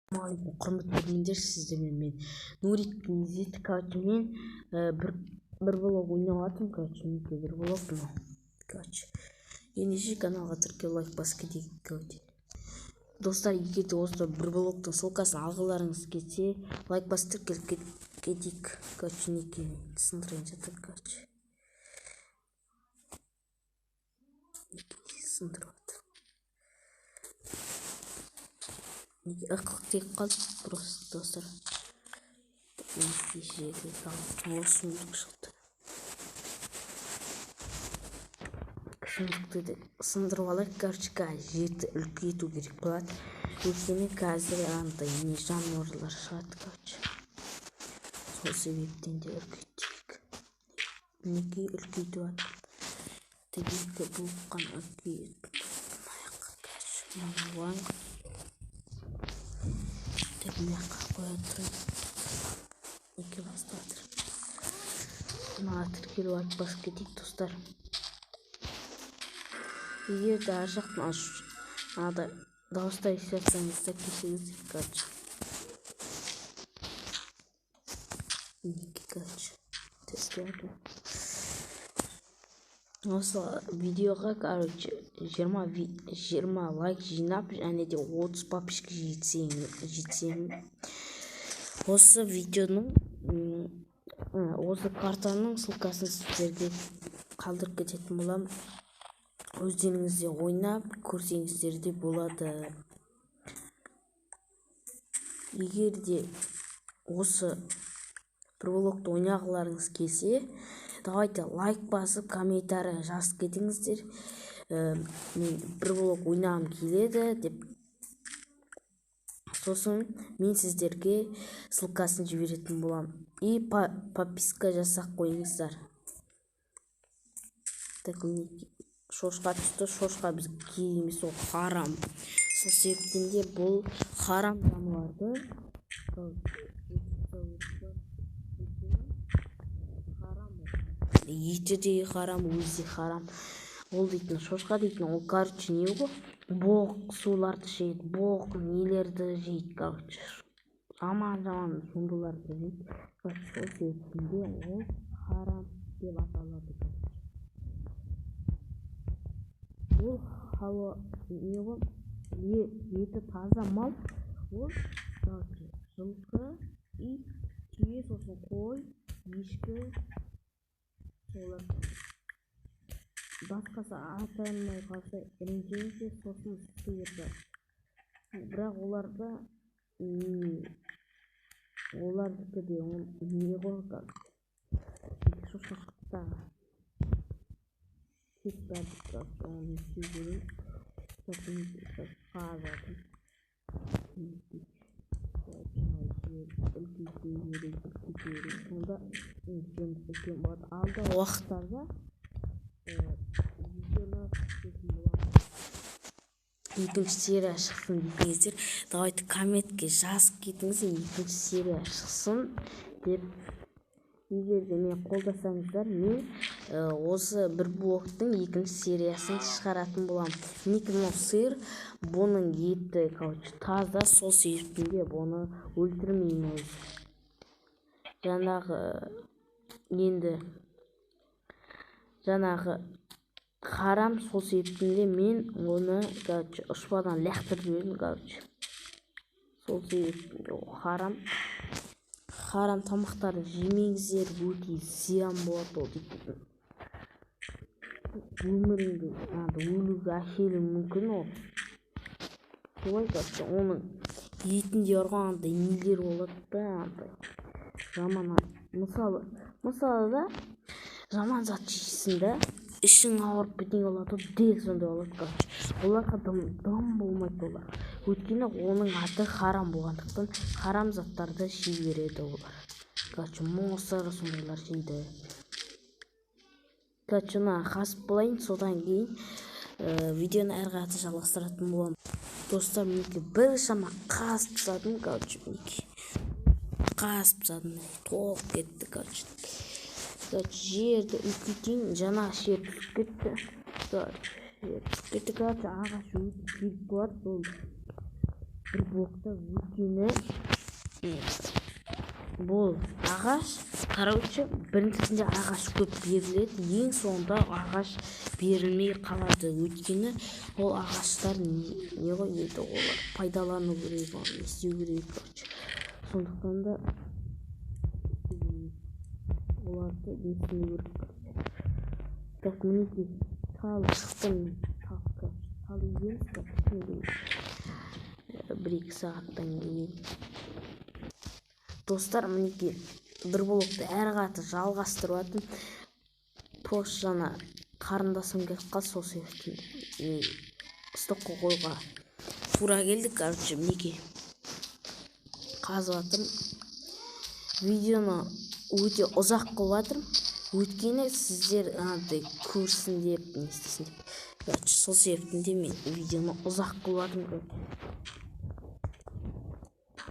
Ассалаумағалейкум, құрметті көрермендер, сіздермен мен Нурик KZ. Короче, мен бір блог ойнап жатырмын. Короче, мінекей бір блог мынау. Короче, ендеше каналға тіркеліп, лайк басып кетейік. Короче, достар, егер де осы бір блогтың ссылкасын алғыларыңыз келсе, лайк басып, тіркеліп кетейік. Короче, мінекей сындырайын жатыр. Короче, сындырып жатыр. Неге ықылық тиіп қалды просто, достар? Жерге салып, сундук шықты. Сундукты да сындырып алайық. Короче, қазір жерді үлкейту керек болады, өйткені қазір андай не жануарлар шығады. Короче, сол себептен де үлкейтейік. Мінекей, үлкейтіп жатыр. Екі блок қана үлкейтіп, мына жаққа, короче, мынаны деп мына жаққа қоя тұрайын. Неге бастап жатыр? Мына тіркеліп, лайк басып кетейік, достар. Егер де ар жақтан мынада дауыстар естіп жатсаңыздар, кешіріңіздер. Короче, мінекей, короче, тестіп осы видеоға, короче, 20 лайк жинап және де 30 подписчик жетсем, осы видеоның, осы картаның ссылкасын сіздерге қалдырып кететін боламын. Өздеріңіз де ойнап көрсеңіздер де болады. Егер де осы бір блогты ойнағыларыңыз келсе, давайте лайк басып, комментарий жазып кетіңіздер. Мен бір блог ойнағым келеді деп. Сосын мен сіздерге ссылкасын жіберетін боламын. И подписка жасап қойыңыздар. Так, мінекей шошқа түсті. Шошқа бізге керек емес, ол харам. Сол себептен де бұл харам жануарды харам, еті де харам, өзі де харам. Ол дейтін шошқа дейтін, ол, короче, не ғой, боқ суларды жейді, боқ нелерді жейді, короче, жаман жаман сондайларды жейді. Короче, сол себептен де ол харам деп аталады. Ол хауа не ғой, еті таза мал. Ол, короче, жылқы, ит, түйе, сосын қой, ешкі, солар. Басқасы ата алмай қалса, ренжімеңіздер. Сосын сиыр бар, бірақ оларда олардікі де не ғой, шошқа шықты тағы. Кет бәрі, короче, оны істей берейін. Қазып үлкейте берейік, үлкейте берейік, сонда жеріміз үлкен болады. Алдағы уақыттарда видеоны түсіретін боламын. Екінші серия шықсын десеңіздер, давайте комментке жазып кетіңіздер, екінші серия шықсын деп. Егер де мені қолдасаңыздар, мен осы бір блогтың екінші сериясын шығаратын боламын. Мінекей мынау сиыр, бұның еті, короче, таза, сол себептен де бұны өлтірмеймін өзі. Жаңағы енді жаңағы харам, сол себептен де мен оны, короче, ұшпадан лақтырып жібердім. Короче, сол себептен де ол харам. Харам тамақтарды жемеңіздер, өте зиян болады ол дейтін. Өміріңді өлуге әкелуі мүмкін ол. Солай, короче, оның етінде бар ғой андай нелер болады да, андай жаман. Мысалы да, жаман зат жейсің да, ішің ауырып бірдеңе болады, дел сондай болады. Короче, оларға дым болмайды олар. Өйткені оның аты харам болғандықтан харам заттарды жей береді олар. Короче, мусор сондайлар жейді. Короче, мына қазып болайын, содан кейін видеоны әрі қарата жалғастыратын боламын. Достар, мінекей біршама қазып тастадым. Короче, мінекей қазып тастадым, толып кетті. Короче, жерді үлкейтейін, жаңа жер түсіп кетті. Короче, жер түсіп кетті. Короче, ағаш өте керек болады. Ол Бір блокта, өйткені бұл ағаш, короче, біріншісінде ағаш көп беріледі, ең соңында ағаш берілмей қалады. Өйткені ол ағаштар не ғой енді, олар пайдалану керек, оны не істеу керек, короче. Сондықтан да оларды не істеу керек, короче. Так, мінекей, тал шықты, тал, короче, тал егеміз, короче, 1-2 сағаттан кейін. Достар, мінекей, бір блокты әрі қарата жалғастырып жатырмын. Просто жаңа қарындасым келіп қалды, сол себептен стокқа қоюға тура келді. Короче, мінекей, қазып жатырмын. Видеоны өте ұзақ қылып жатырмын, өйткені сіздер андай көрсін деп, не істесін деп. Короче, сол себептен де мен видеоны ұзақ қылып жатырмын.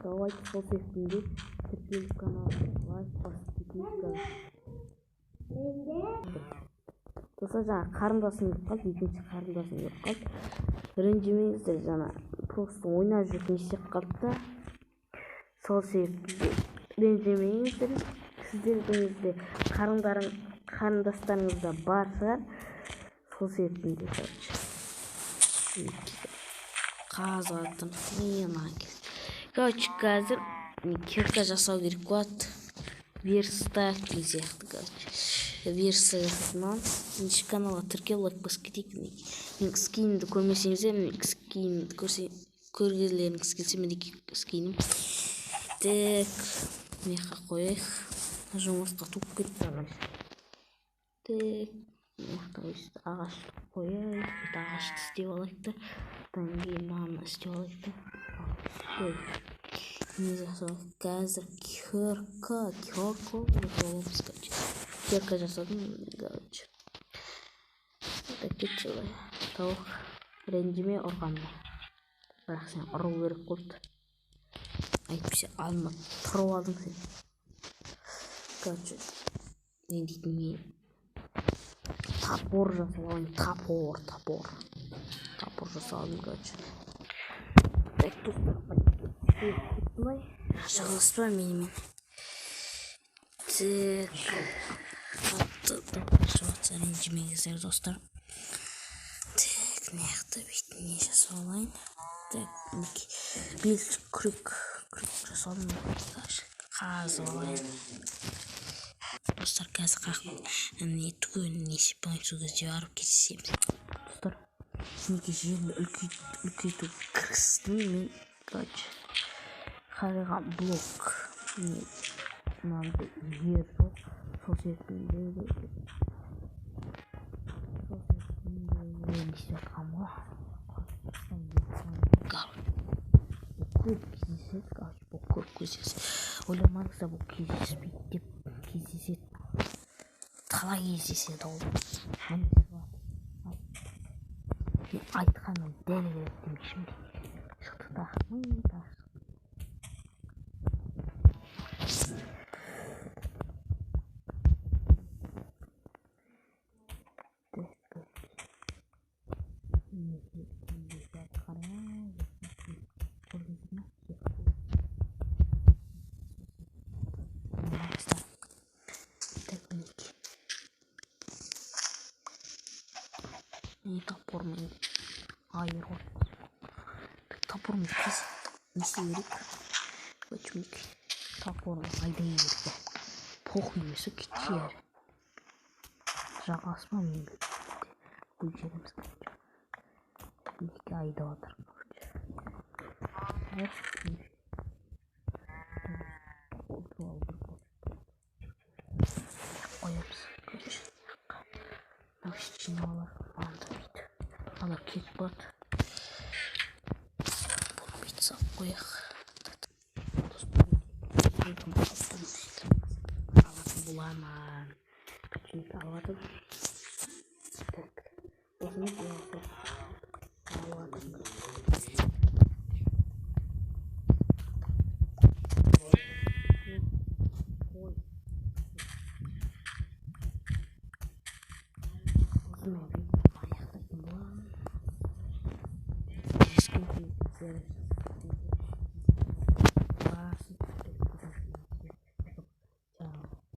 Давайте сол себептен де тіркеліп каналға лайк басып кетейік. Достар, жаңа қарындасым келіп қалды, екінші қарындасым келіп қалды. Ренжімеңіздер, жаңа просто ойнап жүріп не істеп қалды да. Сол себептен де ренжімеңіздер. Сіздердің де қарындастарыңыз да бар шығар. Сол себептен де, короче, қазып жатырмын. Короче, қазір кирка жасау керек болады. Верстак деген сияқты, короче. Верстак жасайтын аламыз. Екінші каналға тіркеліп лайк басып кетейік. Менің скинімді көрмесеңіздер, менің скинімді көргілеріңіз келсе, мінекей скинім. Так, мына жаққа қояйық. Жұмыртқа туып кетті ағаш. Так, мына жақта өйстіп ағашты қояйық. Бүйтіп ағашты істеп алайық та. Одан кейін мынаны істеп алайық та. Ой, не жасадық? Қазір кирка жасап аламыз, короче. Кирка жасадым, короче. Так, кетші былай. Тауық, ренжіме ұрғанына. Бірақ сен ұру керек болды. Әйтпесе алма тұрып алдың сен. Короче, не дейтін мен топор жасап алайын, топор, топор. Топор жасап алдым, короче. Так, достар, былай жағылыспа менімен. Так, қатты шығып жатса ренжімеңіздер, достар. Так, мына жақта бүйтіп не жасап алайын. Так, мінекей, бел күрек, күрек жасадым, қазып алайын. Достар, қазір қақ не түгелін не істеп болайын, сол кезде барып кездесеміз. Достар, мінекей, жерді үлкейту кірістім мен, короче. Қараған блок не мынандай жер жоқ, сол себептен де не істеп жатқаным ғой. Көп кездеседі, короче, бұл көп кездеседі. Ойламаңыздар, бұл кездеспейді деп, кездеседі. Талай кездеседі ол. Мен айтқаным дәл келеді демекшімін. Шықты тағы, тағы шықты. Топормен айыр ғой. Топормен не істеу керек? Короче, топормен айдай керек. Похуй емес, кетші әрі. Жағаспа мен қойып жібереміз, короче. Мінекей айдап жатыр, короче. Қоямыз, короче. Мынау жинап алайық. Мынаны бүйтіп. Алар кетіп қалады. Бұны бүйтіп салып қояйық. Алатын боламын. Алып жатырмын. Так, осыны